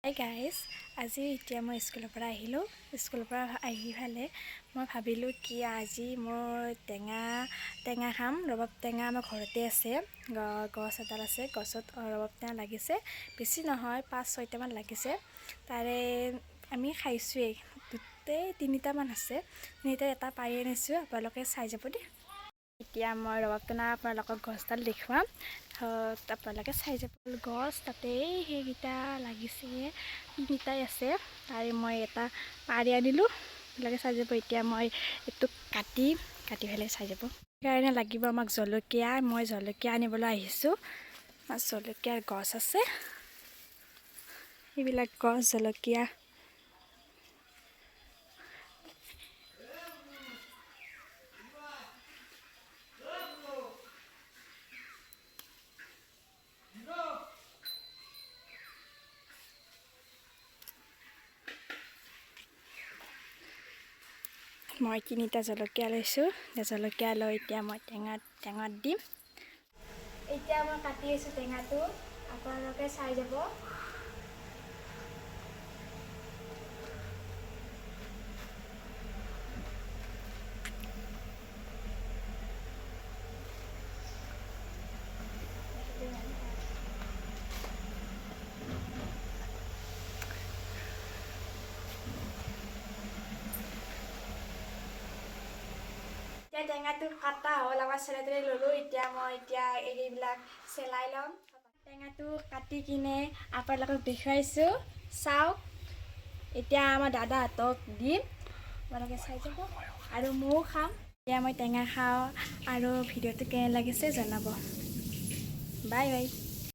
Hi guys, আজি এতিয়া মই স্কুলৰ পৰা আহিলোঁ। স্কুলৰ পৰা আহি পেলাই মই ভাবিলোঁ কি আজি মই টেঙা টেঙা খাম। ৰবাব টেঙা আমাৰ ঘৰতে আছে, গছ এডাল আছে, গছত ৰবাব টেঙা লাগিছে। বেছি নহয়, 5-6টামান লাগিছে। তাৰে আমি খাইছোঁৱেই, গোটেই 3টামান আছে। 3টা এটা পাৰি আনিছোঁ, আপোনালোকে চাই যাব দেই। এতিয়া মই ৰবাব টেঙা আপোনালোকক গছডাল দেখুৱাম, আপোনালোকে চাই যাব। গছ তাতে সেইকেইটা লাগিছে, 3টাই আছে। তাৰে মই এটা পাৰি আনিলোঁ, আপোনালোকে চাই যাব। এতিয়া মই এইটো কাটি কাটি পেলাই চাই যাব। সেইকাৰণে লাগিব আমাক জলকীয়া। মই জলকীয়া আনিবলৈ আহিছোঁ। জলকীয়াৰ গছ আছে, এইবিলাক গছ জলকীয়া। মই 3টা জলকীয়া লৈছোঁ। জলকীয়া লৈ এতিয়া মই টেঙাত দিম। এতিয়া মই কাটি আছোঁ টেঙাটো, আপোনালোকে চাই যাব। এতিয়া টেঙাটো কাটা হ'ল, আমাৰ চেলাই তেলাই ল'লোঁ। এতিয়া মই এইবিলাক চেলাই ল'ম। টেঙাটো কাটি কিনে আপোনালোকক দেখুৱাইছোঁ, চাওক। এতিয়া আমাৰ দাদাহঁতক দিম, আপোনালোকে চাই যাব আৰু ময়ো খাম। এতিয়া মই টেঙা খাওঁ আৰু ভিডিঅ'টো কেনে লাগিছে জনাব। Bye bye.